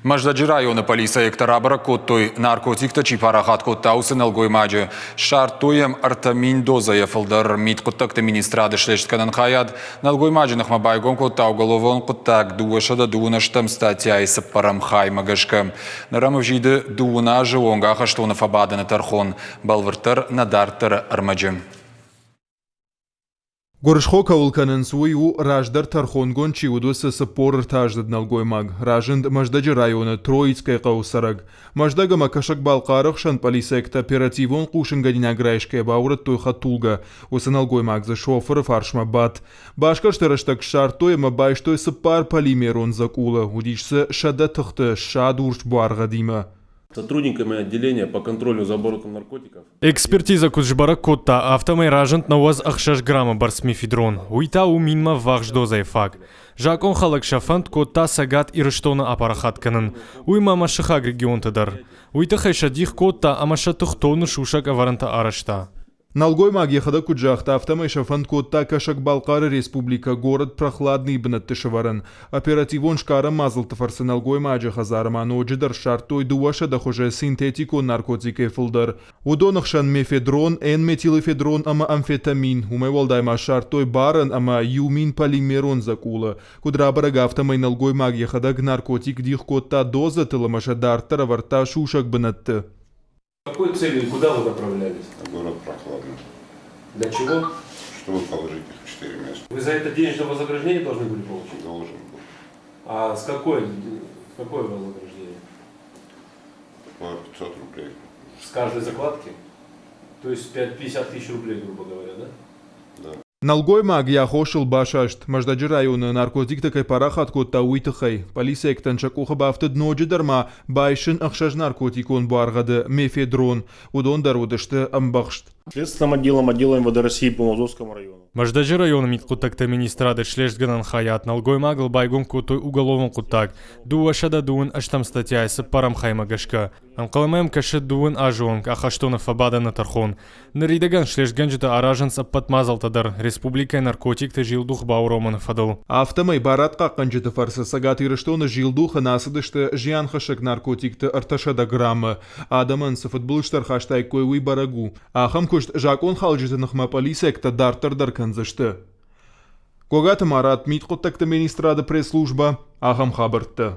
Мӕздӕджы районы полицӕйӕгтӕ рабӕрӕг кодтой, наркотиктӕ чи парахат кодта, уыцы нӕлгоймаджы. Ссардтой йӕм 3000 дозӕйӕ фылдӕр. Мидхъуыддӕгты министрады слестгӕнӕн хайад нӕлгоймаджы ныхмӕ байгом кодта уголовон хъуыддаг 228 статьяйы цыппӕрӕм хаймӕ гӕсгӕ. Ныр ӕм ӕвзиды дыууын азы онг ахӕстоны фӕбадыны тӕрхон. Бӕлвырддӕр нӕ дарддӕры ӕрмӕджы. Гуырысхо кӕуыл кӕнынц, уый у, раздӕр тӕрхонгонд чи уыд, уыцы 43-аздзыд нӕлгоймаг. Разынд Мӕздӕджы районы Троицкӕйы хъӕуы цӕрӕг. Мӕздӕг ӕмӕ Кӕсӕг-Балхъары хсӕн полицейӕгтӕ оперативон хъусынгӕнинаг райсгӕйӕ баурӕдтой хӕдтулгӕ. Уыцы нӕлгоймаг дзы шофыры фарсмӕ бадт. Басгӕрсты рӕстӕг ссардтой ӕмӕ байстой цыппар полимерон дзӕкъулы, уыдис дзы 100 тыхты ссад урс буаргъӕдимӕ. Сотрудниками отделения по контролю за оборотом наркотиков. Экспертизӕ куыд сбӕрӕг кодта, афтӕмӕй разынд 96 граммы бӕрц мефедрон. Уый та у минмӕ ввахс дозӕйы фаг. Закъонхалӕг сӕ фӕнд кодта Цӕгат Ирыстоны апарахат кӕнын. Уый ма ма сыхаг регионты дӕр. Уый тыххӕй сӕ дих кодта ӕмӕ сӕ тыхтоны сусӕг ӕвӕрӕнтӕ арӕзта. Нӕлгоймаг йӕхӕдӕг куыд загъта, афтӕмӕй сӕ фӕнд кодта Кӕсӕг-Балхъары Республикӕ город Прохладныйы бынӕтты сӕвӕрын. Оперативон сгарӕн мадзӕлтты фӕрцы нӕлгоймаджы хӕдзары ма ноджыдӕр ссардтой 200 хуызы синтетикон наркотикӕй фылдӕр. Уыдоны хсӕн мефедрон, N-метилэфедрон ӕмӕ амфетамин. Уымӕй уӕлдай ма ссардтой барӕн ӕмӕ 1000 полимерон дзӕкъулы. Куыд рабӕрӕг, афтӕмӕй нӕлгоймаг йӕхӕдӕг наркотик дих кодта дозӕтыл ӕмӕ сӕ дарддӕр ӕвӕрдта сусӕг бынӕтты. Какой целью и куда вы направлялись? В город Прохладный. Для чего? Чтобы положить их в четыре места. Вы за это денежное вознаграждение должны были получить? Должен был. А с какой, какое вознаграждение? По 500 рублей. С каждой закладки? То есть 50 тысяч рублей, грубо говоря, да? Да. Нӕлгоймаг йӕ хосыл басаст, Мӕздӕджы районы наркотиктӕ кӕй парахат кодта, уый тыххӕй. Полицейӕгтӕн сӕ къухы бафтыд ноджыдӕр ма байсын ӕхсӕз наркотикон буаргъӕды мефедрон. Уыдон дӕр уыдысты ӕмбӕхст. Следственным отделом отдела МВД России по Московскому району. Мӕздӕджы районы мидхъуыддӕгты министрады слестгӕнӕн хайад нӕлгоймагыл байгом кодтой уголовон хъуыддаг 228 статьяйы цыппӕрӕм хаймӕ гӕсгӕ. Ӕнхъӕлмӕ йӕм кӕсы дыууын азы онг ахӕстоны фӕбадӕны тӕрхон. Ныридӕгӕн слестгӕнджытӕ аразынц ӕппӕт мадзӕлттӕ дӕр республикӕйы наркотикты зилдух бауромыны фӕдыл. Афтӕмӕй барадхъахъхъӕнджыты фӕрцы Цӕгат Ирыстоны зилдухы нӕ ацыдысты зианхӕссӕг наркотикты 300 граммы. Адӕмӕн цы фыдбылызтӕ ӕрхастаиккой, уый бӕрӕг у. Ахӕм куыст закъонхалджыты ныхмӕ полицейӕгтӕ дарддӕр дӕр кӕндзысты. Гогаты Марат, мидхъуыддӕгты министрады пресс-службӕ, ахӕм хабӕрттӕ.